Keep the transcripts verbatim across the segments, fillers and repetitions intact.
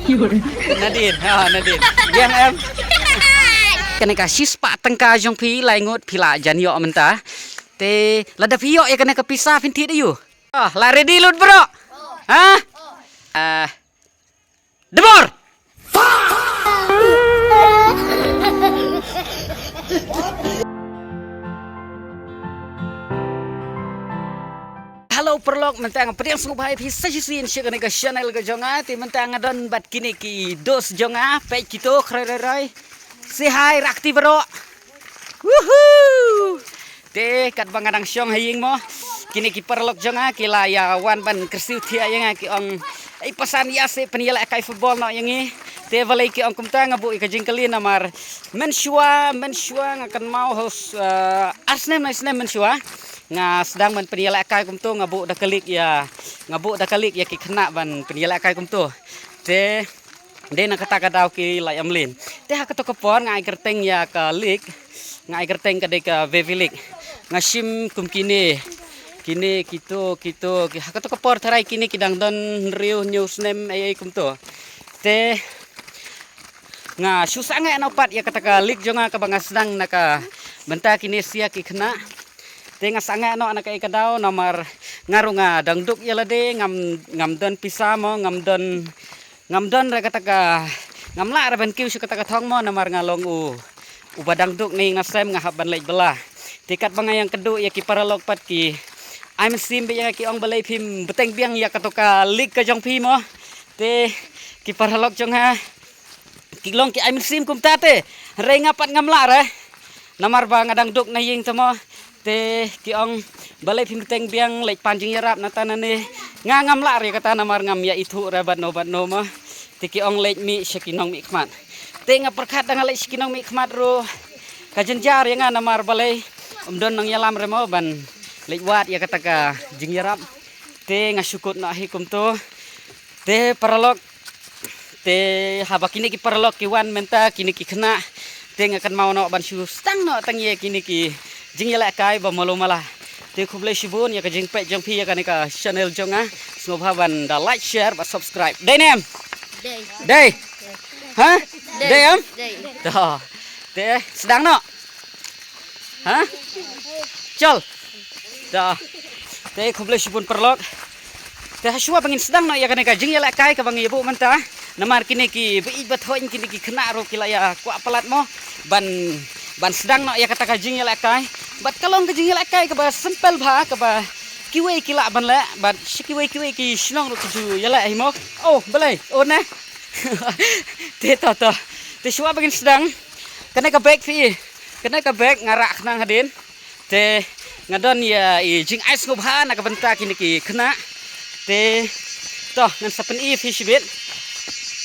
Nadin, ha, Nadin. Biang em. Kane ka shispah tyngka jong phi, lai ngut phi la jan ïoh mynta. Te lada phi ïoh ïa kane ka pisa phin thied aiu? Ah, la ready lut bro? Ha? Ah, debor. Hello paralok, mynta nga pdiang sngewbha ïa phi sa shisien sha kane ka channel ka jong nga. Te mynta nga don bad kine ki dos jong nga, peit kito, khroi roi roi. Say hi, rakti bro. Woohoo! Te katba nga dang shong ha ïing mo, kine ki paralok jong nga ki la ïa wan ban kyrsiew thiah ïa nga, ki ong, "Ei, pasan ïa se pynïalehkai football noh ïa ngi." Te balei ki ong kumta, nga buh ïa ka jingkylli namar mynshuwa, mynshuwa nga kynmaw ha u, eh, ar snem, lai snem mynshuwa nga sdang ban pynïalehkai kumto, nga buh da ka lik ïa, nga buh da ka lik ïa ki khynnah ban pynïalehkai kumto. Te dei na kata ka daw ki la ïa mlien. Te ha kato ka por nga ai kyrteng ïa ka lik, nga ai kyrteng ka dei ka Baby Lik. Nga shim kum kine, kine, kito, kito, ki, ha kato ka por tharai kine ki dang don hynriew hynñiew snem ei ei kumto. Te nga shu sangeh noh pat ïa kata ka lik jong nga kaba nga sdang na ka bynta kine sia ki khynnah. Te nga sangeh noh na kaei ka daw namar nga ruh nga dang duk ïa lade, ngam, ngam don pisa mo, ngam don, ngam don re kata ka, ngam lah re ban kiew sha kata ka thong mo namar nga long u, uba dang duk na ïing na sem, nga hap ban leit bylla. Te katba nga ïakynduh ïa ki paralok pat ki ai mynsiem beit ïa nga, ki ong, "Balei phim bteng biang ïa kato ka lik ka jong phi mo?" Te ki paralok jong nga ki long ki ai mynsiem kumta te. Hynrei nga pat ngam lah re. Namar ba nga dang duk na ïing te mo. Te ki ong, "Balei phim bteng biang, leit pan jingïarap nangta nangne." Nga ngam lah re kata namar ngam ïa ithuh re bad no bad no mo. Te ki ong, "Leit mih sha ki nongmihkhmat." Te nga pyrkhat da nga leit sha ki nongmihkhmat ruh ka jynjar ïa nga namar balei ym don nongïalam re mo ban leit wad ïa kata ka jingïarap. Te nga shu kut noh hi kumto. Te paralok, te haba kine ki paralok ki wan mynta, kine ki khynnah, te nga kynmaw noh ban shu sdang noh tang ïa kine ki jingïalehkai ba malu mala. Te khublei shibun ïa ka jingpeit jong phi ïa kane ka channel jong nga. Sngewbha ban da like, share bad subscribe. Dei ne em? Dei. Dei? Ha? Dei. Dei em? Dei. To. Te sdang noh. Ha? Chal. Da. Te khublei shibun paralok. Te hashwa ba ngin sdang noh ïa kane ka jingïalehkai kaba ngi ïa buh mynta. Namar kine ki ba ïeit ba thoh, kine ki khynnah ruh ki la ïa kwah palat mo ban, ban sdang noh ïa kata ka jingïalehkai. Bad ka long ka jingïalehkai kaba simple bha, kaba kiwei ki lah ban leh, bad shi kiwei kiwei ki shnong ruh ki ju ïaleh hi mo. Oh, balei? Oh, ne. Te to to. Te shuwa ba ngin sdang. Kane ka bag phi. Kane ka bag nga rah khnang hadien. Te nga don ïa i jingai sngewbha na ka bynta kine ki khynnah. Te to ngan sa pyni phi shibit.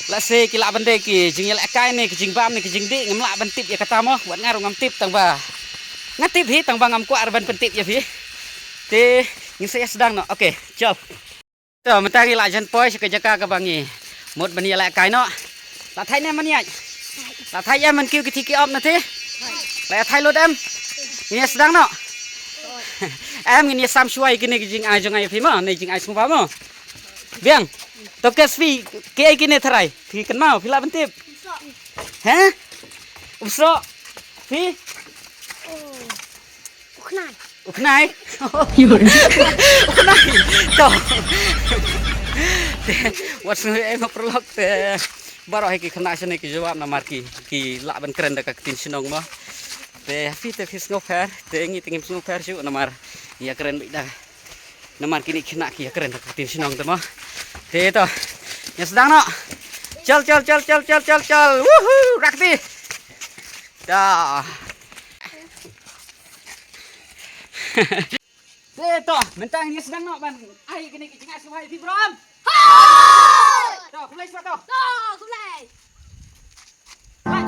Lehse ki lah ban dei ki jingïalehkai ne ki jingbam ne ki jingdih, ngam lah ban tip ïa kata mo. Wat nga ruh ngam tip tang ba nga tip hi tang ba ngam kwah re ban pyntip ïa phi. Te ngin sa ïa sdang noh. Okay, chal. To, mynta ngi la jan poi sha ka jaka kaba ngi mut ban ïalehkai noh. La thait ne em ban ïaid? La thait em ban kiew ki thie ki op na te? La ïa thait lut em? Ngin ïa sdang noh. Em, ngin ïa sam shuwa ïa kine ki jingai jong nga ïa phi mo, ne jingai sngewbha mo. Biang. To, kes phi, kiei kine tharai? Phi kynmaw, phi lah ban tip? He? U psoh. Phi? U khnai. U khnai. U khnai. To. Te wat sngew ei ma paralok te. Baroh hi ki khynnah shane ki jubab namar ki, ki lah ban kren da ka ktien shnong mo. Te phi te phi sngewpher, te ngi te ngim sngewpher shuh namar ngi ïa kren beit da. Namar kine ki khynnah ki ïa kren da ka ktien shnong te mo. Te to. Ngi ïa sdang noh. Chal, chal, chal. Woohoo, rakti. Da. Te to, mynta ngin ïa sdang noh ban ai kine ki jingai sngewbha ïa phi bro. Hai! To, khublei shibun to. To, khublei. Hai.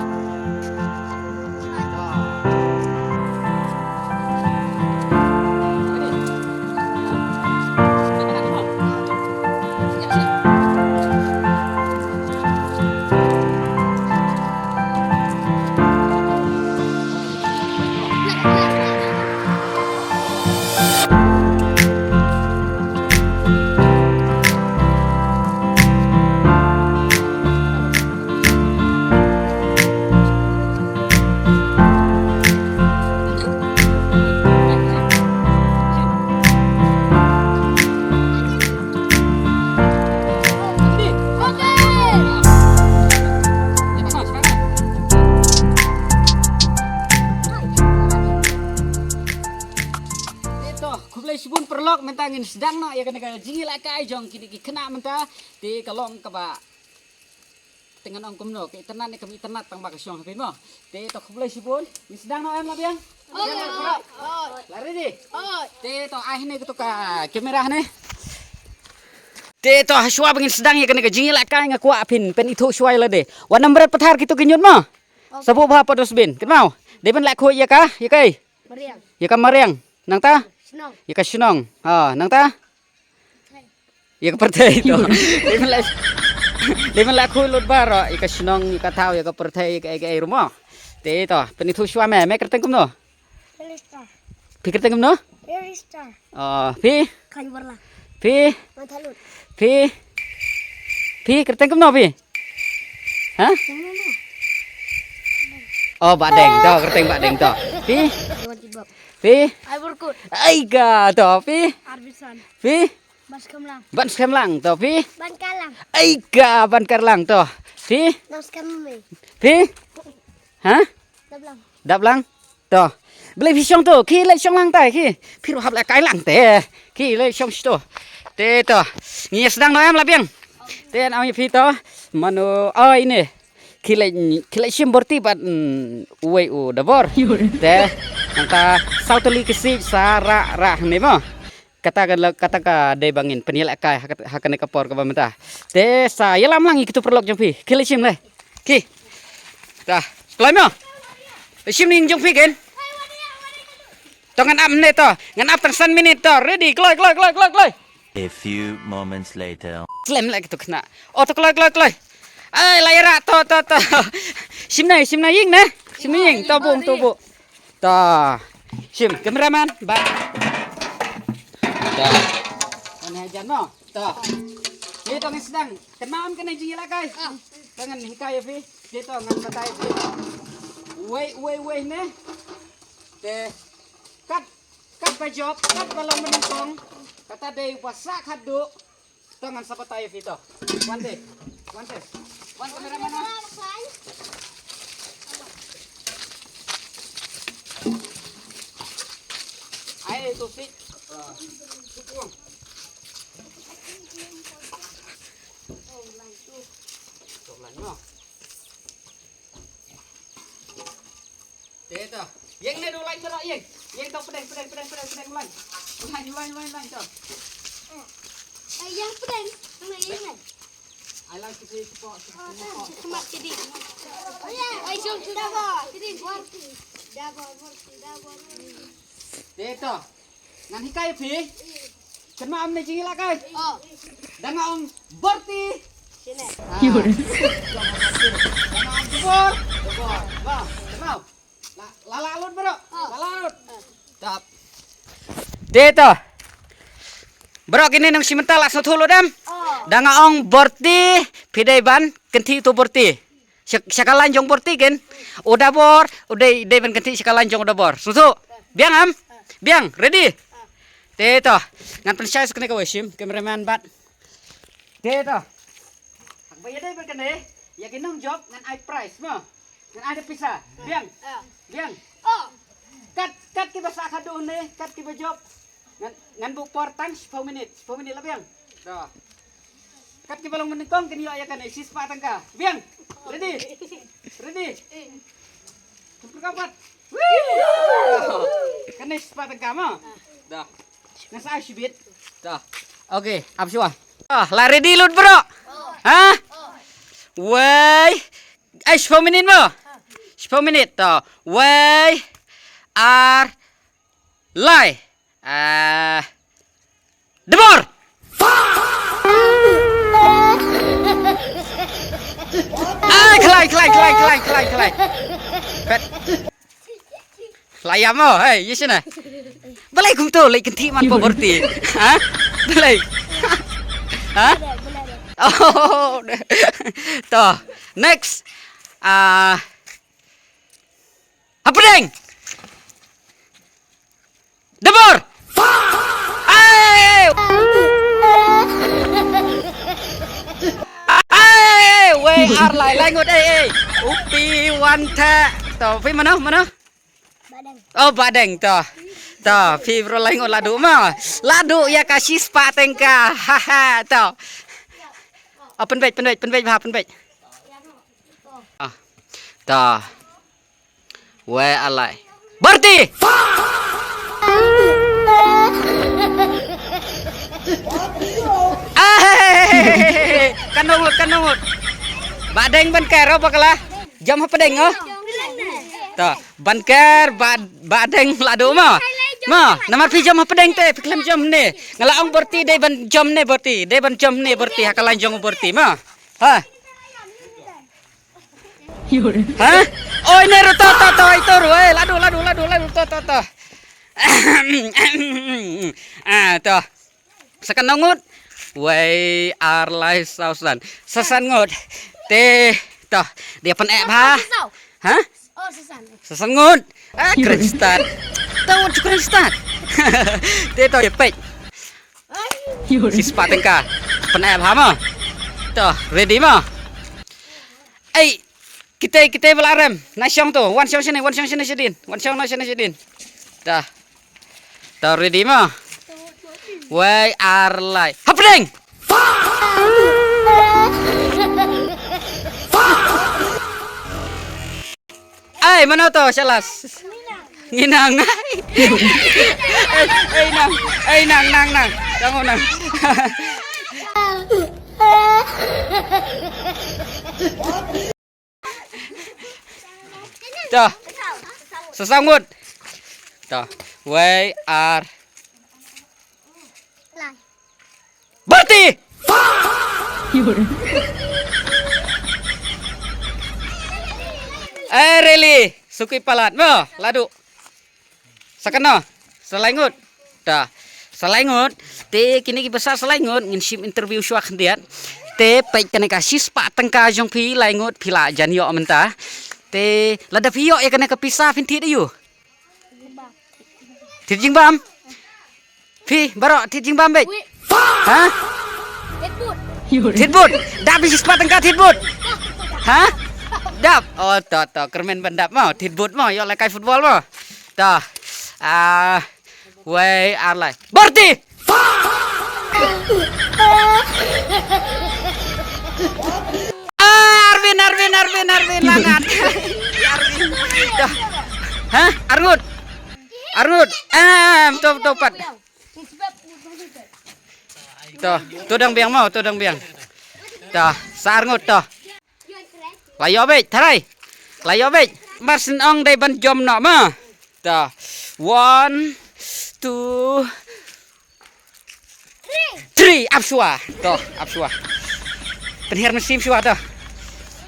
Tok mynta ngin sdang noh ïa kane ka jingïalehkai jong kine ki khynnah mynta. Te ka long kaba, te ngan ong kumno, ka itynnad ne kam itynnad tang ba ka shong ha phi mo. Te to khublei shibun. Ngin sdang noh em la biang? Hooid. La ready? Hooid. Te to ai hangne kato ka camera hangne. Te to ha shuwa ba ngin sdang ïa kane ka jingïalehkai nga kwah phin pynithuh shuwa ïa lade. Wat nym bret pathar kito ki ñiut mo. Sa buh bha hapoh dustbin. Kynmaw. Dei ban leh khuid ïa ka, ïa ka ei? Mariang. Ïa ka mariang. Nangta? Shnong. Ïa ka shnong. Ha, nangta? Ïa ka pyrthei to. Dei ban leh, dei ban leh khuid lut baroh ïa ka shnong, ïa ka thaw, ïa ka pyrthei, ïa ka ei ka ei ruh mo. Te to, pynithuh shuwa me, me kyrteng kumno? Felista. Phi kyrteng kumno? Felista. Oh, phi? Khan Warla. Phi? Mathalut. Phi? Phi kyrteng kumno phi? Ha? Yang mana? Oh, Bah Deng to, kyrteng Bah Deng to. Phi? Iwan Tibok. Phi? Ai Burkut. Ai ga to, phi? Arbisan. Phi? Ban Skemlang. Ban Skemlang to, phi? Ban Kalang. Ai ga Ban Karlang to. Phi? Ban Skemlang. Phi? Ha? Dablang. Dablang. To. Balei phi shong to, ki leit shong lang tai ki. Phi ruh hap leh kai lang te. Ki leit shong shto. Te to. Ngi sdang noh em la biang. Te ngan ong ïa phi to. Mano ai ne. Ki leit, ki leit shim borti bad, mm, uwei u Dabor. Te. Nangta saw tylli ki siej sa rah rah ne mo. Kata ka la, kata ka dei ba ngin pynïalehkai ha kat-, ha kane ka por kaba mynta. Te sa ïalam lang ïa kitu paralok jong phi. Ki leit shim lei. Ki. Ta. Kloi mo. Leit shim ïing jong phi ken. To ngan ap ne to. Ngan ap tang san minit to. Ready. Kloi, kloi, kloi, kloi, kloi. A few moments later. Slem lei kitu khynnah. O to kloi, kloi, kloi. Ai la ïarap to, to, to. Shim ne, shim ne ïing ne. Shim ne ïing. To bung, to bung. To. Shim, cameraman, ba. To. Kan hajan mo. To. Te to ngan sdang. Kynmaw em kane jingïalehkai. To ngan hikai ïa phi. Te to ngan batai ïa phi. Wei, wei, wei ne. Te. Kat, kat ba jop, kat ba long mynnyngkong. Kata dei ba sah khatduh. To ngan sa batai ïa phi to. Wan de. Wan de. Wan kameraman wan. Ai to si. To lang no. Te to. Ïeng ne du lain baroh ïeng. Ïeng to pdeng, pdeng, pdeng, pdeng, pdeng lain. Lain, lain, lain, lain to. Eh, ïeng pdeng. Ïeng lain. Ai lang sisi sepo, sepo. Semat sidi. Ai jom sidi. Te to. Ngan hikai phi. Kynmaw em ne jingïalehkai. Oh. Da nga ong borti. Sini. Ah. Da nga ong debor. Debor. Ba, kynmaw. La, la, la lut baroh. Oh. La, la lut. Tap. Te to. Baroh kine nong shim mynta la sngewthuh lut em. Oh. Da nga ong borti phi dei ban kynthih to borti. Sha, sha ka lain jong borti ken. U Dabor, u dei, dei ban kynthih sha ka lain jong u Dabor. Sngewthuh. Biang em? Biang, ready? Te to. Ngan pynshai sa kane kawei shim, cameraman bat. Te to. Haba ïadei bad kane, ïa ki nongjop ngan ai prize mo. Ngan ai da pisa. Biang. Biang. Kat, kat kiba sah khatduh ne, kat kiba jop. Ngan, ngan buh por tang shiphew minit, shiphew minit la biang. To. Kat kiba long mynnyngkong kin ïoh ïa kane shispah tyngka. Biang. Ready? Ready? Kynpyrkhat pat. Woo! Kane shispah tyngka mo. Dah. Ngan sa ai shibit. Dah. Okay, ap shuwa. Ah, la ready lut baroh. Ha? Wei. Ai, shiphew minit mo. Shiphew minit to. Wei. Ar. Lai. Ah. Debor. Ai, khlaiñ, khlaiñ, khlaiñ, khlaiñ, khlaiñ, khlaiñ. Pet. Khlaiñ mo, hei, ïa shane. Balei kumto, lei kynthih man pa borti. Ha? Balei? Ha? Oh, to. Next. Ah, hapdeng. Debor! Ai! Ai! Wei ar lai lai ngut ei ei. Upi wan the. To, phi mano, mano? Badeng. Oh, Badeng to. To, phi baroh lai ngut la duh mo. La duh ïa ka shispah tyngka. Ha ha, to. Oh, pynbeit, pynbeit, pynbeit bha, pynbeit. Ah. To. Wei, ar, lai. Berhenti! Ah, hei, hei, hei, hei, hei. Katno ngut, katno ngut. Bah Deng ban ker, oh, bakla. Jam hapdeng, oh. To, ban ker, Bah, Bah Deng la duh mo. Mo, namar phi jam hapdeng te, phi khlem jam ne. Nga la ong Berhenti, dei ban jam ne Berhenti. Dei ban jam ne Berhenti, ha ka lain jong Berhenti mo. Ha. Ha? Oi, ne ru to, to, to, ito ru, eh, la duh, la duh, la duh, la duh, to, to, to. Ah, to. Sa katno ngut? Wei, ar, lai, saw, san. Sa san ngut. Te, to. Dei pyneh bha. Ha? Oh, sa san. Sa san ngut. Ah, kren stad. To ngut kren stad. Te to, ïa peit. Shispah tyngka. Pyneh bha mo. To, ready mo. Ei, kita, kita ba la rem. Na shong to, wan shong shane, wan shong shane shadien. Wan shong na shane shadien. To. To, ready mo. Wei, ar, lai. Hapdeng. Ai, mano to, shalas. Ngi nang. Ai, ai, nang. Ai, nang, nang, nang. Nang, nang. To. Sa saw ngut. To. Wei, ar. Berhenti! Eh, really. Suki palat mo, la duh. Sa katno? Sa lai ngut. To. Sa lai ngut. Te kine kiba sah sa lai ngut, ngin shim interview shuwa khyndiat. Te peit kane ka shispah tyngka jong phi, lai ngut phi la jan ïoh mynta. Te lada phi ïoh ïa kane ka pisa, phin thied aïu? Thied jingbam. Phi baroh thied jingbam beit. Ui. Ha? Thied bud. Thied bud. Dap ïa shispah tyngka thied bud. Ha? Dap. Oh, to, to, kyrmen ban dap mo. Thied bud mo, ïoh lehkai football mo. To. Ah, wei, ar, lai. Berhenti! Ah, Arvin, Arvin, Arvin, Arvin, langat. Arvin. To. Ha? Ar ngut. Ar ngut. Ah, to, to, pat. To, to dang biang mo, to dang biang. To, sa ar ngut to. La ïoh beit, tharai. La ïoh beit. Mar syn ong dei ban jom noh mo. To. One, two, three, ap shuwa. To, ap shuwa. Pynhiar mynsiem shuwa to.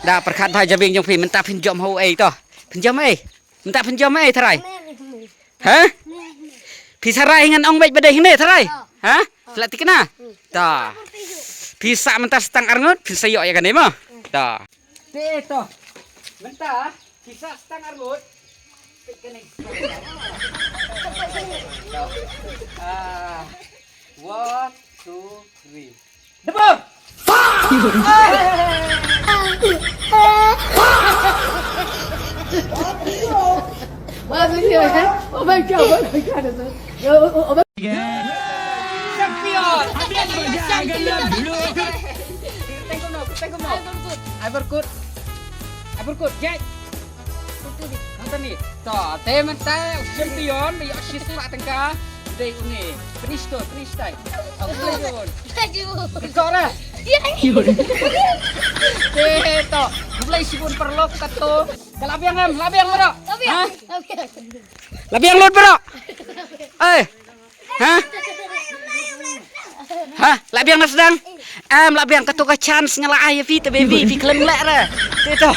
Da pyrkhat bha jabieng jong phi, mynta phin jom ha u ei to. Phin jom ei. Mynta phin jom ei tharai. Ha? Phi tharai ngan ong beit ba dei hangne tharai. Ha? Phi la thikna. To. Phi sah mynta sa tang ar ngut, phin sa ïoh ïa kane mo. To. Te to. Mynta phi sah sa tang ar ngut. Ah, one, two, three. Debor. Oh my God, oh my God. Champion. Tengok no, tengok no. Ai berkut. Ai berkut, Jack. Nangta ni. To, te mynta champion ba ïoh shispah tyngka. Dei une. Finish to, finish tai. Khublei shibun. Kora. Te to. Khublei shibun paralok kato. Ka la biang em, la biang baroh. Ha? La biang lut baroh. Eh. Ha? Ha? La biang na sdang? Em, la biang, kato ka chance nga la ai ïa phi te baby, phi khlem leh re. Te to.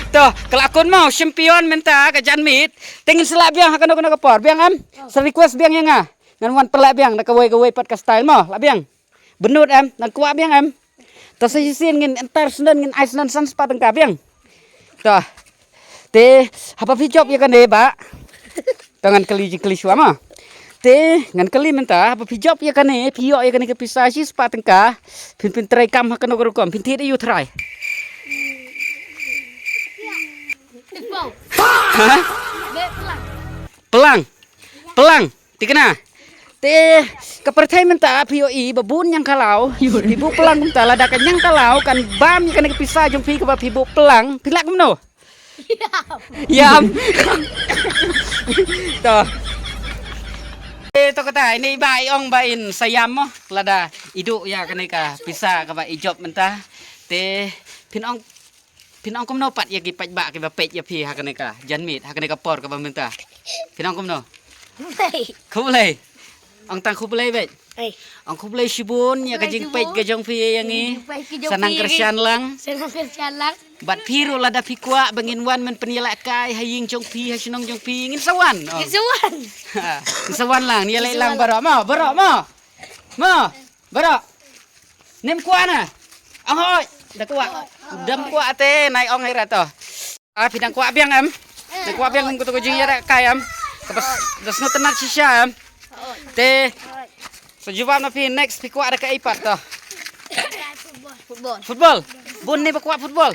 To, ka la kun mo, champion mynta ka janmiet. Te ngin sa la biang ha kano kano ka por. Biang em? Sa request biang ïa nga. Ngan wan pynleh biang da kawei kawei pat ka style mo. La biang. Bynnud em, nang kwah biang em. To sa shisien ngin enter snen, ngin ai snen san spah tyngka biang. To. Te haba phi jop ïa kane ba. To ngan kylli jingkylli shuwa mo. Te ngan kylli mynta haba phi jop ïa kane, phi ïoh ïa kane ka pisa shi spah tyngka. Phin, phin trei kam ha kano ka rukom, phin thied aïu tharai? Ha? Plang. Plang. Tikna. Te ka pyrthei mynta phi ïohi ba bun ñiangkalaw. Phi buh plang mynta lada ka ñiangkalaw kan bam ïa kane ka pisa jong phi kaba phi buh plang. Phi lah kumno? Ïam. To. Eh, to kata, ine i Bah i ong ba in sa ïam mo. Lada i duh ïa kane ka pisa kaba i jop mynta. Te phin ong, phin ong kumno pat ïa ki paidbah kiba peit ïa phi ha kane ka janmiet, ha kane ka por kaba mynta. Phin ong kumno? Khublei. Khublei. Ong tang khublei beit. Ong khublei shibun ïa ka jingpeit ka jong phi ïa ngi. Sa nang kyrshan lang. Sa nang kyrshan lang. Bad phi ruh lada phi kwah ba ngin wan men pynïalehkai ha ïing jong phi, ha shnong jong phi, ngin sa wan. Ngin sa wan. Ngin sa wan lang, ïaleh lang baroh mo, baroh mo. Mo, baroh. Nym kwah na. Ong hoi. Da kwah. Dam kwah te nai ong hira to. Ah, phi dang kwah biang em? Dang kwah biang em, kutu ka jingïalehkai em? Ka bas, da sngewtynnat shisha em? Te sa jubab na phi, next phi kwah da kaei pat to? Football. Football. Bun ne ba kwah football?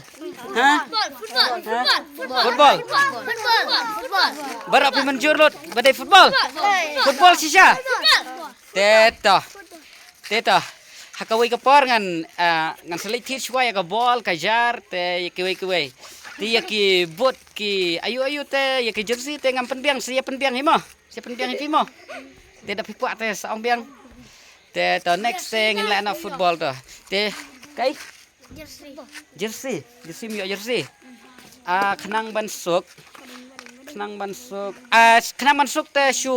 Ha? Football. Football. Baroh phi mynjur lut ba dei football? Football shisha. Te to. Te to. Ha kawei ka por ngan, ah, ngan sa leit thied shuwa ïa ka bol, ka jar, te ïa kiwei kiwei. Te ïa ki boot ki ayu ayu te ïa ki jersey te ngam pynbiang, sa ïa pynbiang hi mo. Sa ïa pynbiang hi phi mo. Te da phi kwah te sa ong biang. Te to next te ngin leh na football to. Te kai? Jersey. Jersey, jersey, ym ïoh jersey. Ah, khnang ban suk. Khnang ban suk. Ah, khnang ban suk te shu.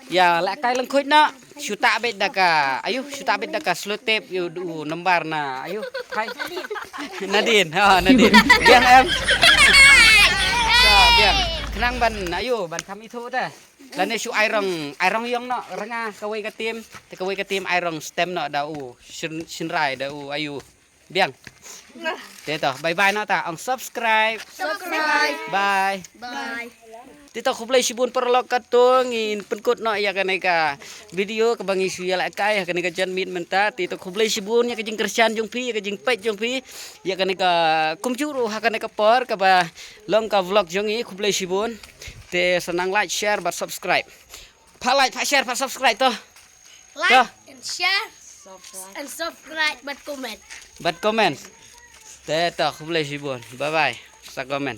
Ïa, lehkai lyngkhuid noh. Shu tah beit da ka. Ayu, shu tah beit da ka selotep, ïa u number na. Ayu. Hai. Nadin. Ha, Nadin. Biang em. Biang. Khnang ban ayu, ban kham ithuh te. Lane shu ai rong, ai rong ïong noh, rnga kawei ka team, te kawei ka team ai rong stem noh da u, shin, shynrai da u, ayu. Biang. Te to, bye bye noh ta, ong subscribe. Subscribe. Bye. Bye. Te to khublei shibun paralok katto, ngin pynkut noh ïa kane ka video kaba ngi shu ïalehkai ha kane ka janmiet mynta. Te to khublei shibun ïa ka jingkyrshan jong phi, ïa ka jingpeit jong phi ïa kane ka kumjuh ruh ha kane ka por kaba long ka vlog jong ngi. Khublei shibun. Te sa nang like, share bad subscribe. Pha like, pha share, pha subscribe to. Like and share and subscribe bad comment. Bad comment. Te to, khublei shibun. Bye bye. Sa comment.